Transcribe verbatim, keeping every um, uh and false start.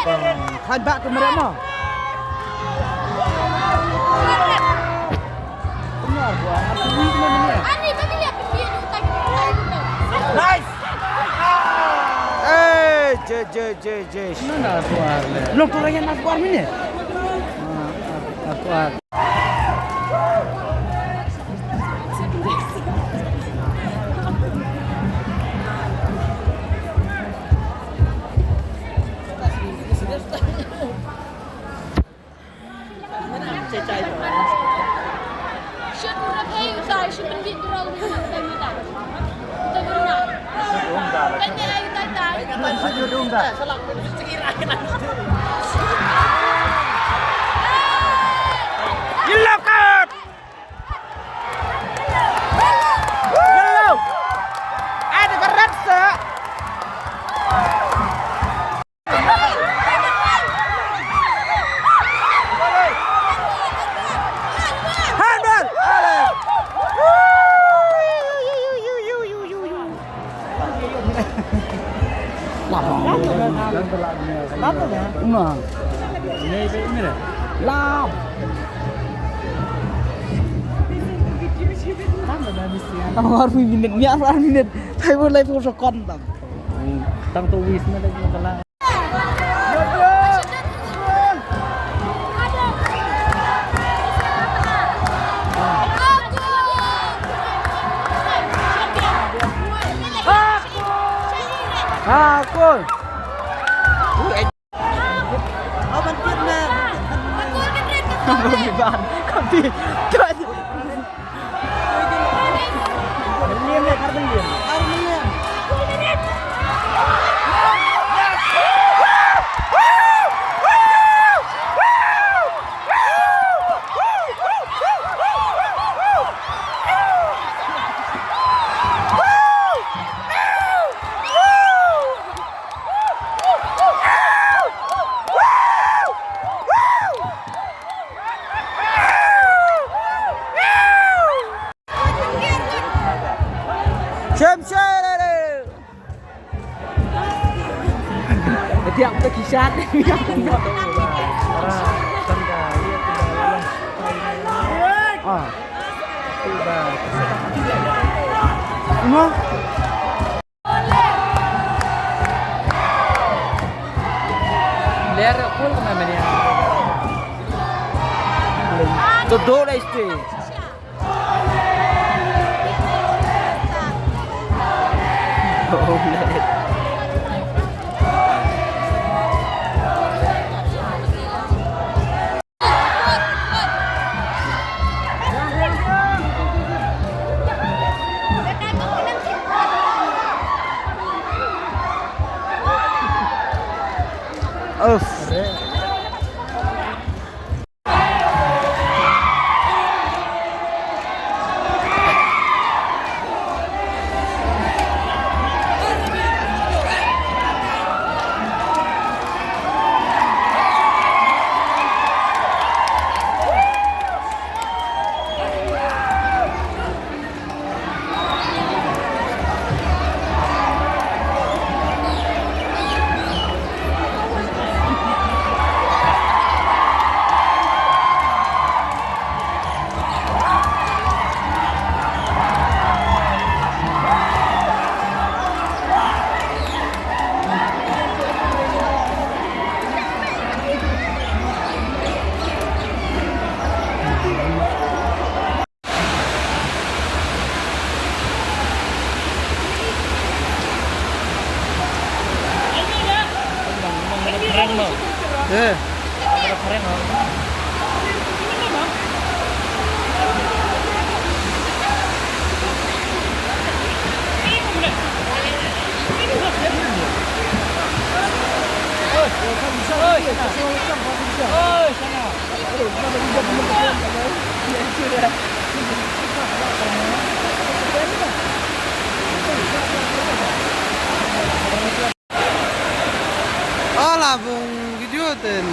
Khlaiñ ba ka mrem mo. Nice. Eh, je, je, je, je. Long tu raya nas buar mine. Ah, ah, ah. Yellow card! Yellow! Ada karat sa. Handball! Lap. Lap. Lap. Tam arphew minit, ni arphew minit. Thai bo lai phew second tam. Tang tu wis na dei kala. Ha, kol. Ban, kan ti. Shem shem. Dia kita kisah. Ah. Mah. Ler kul kena mania. Todo la este. Oh, ler. Uff. Ala bung video ten.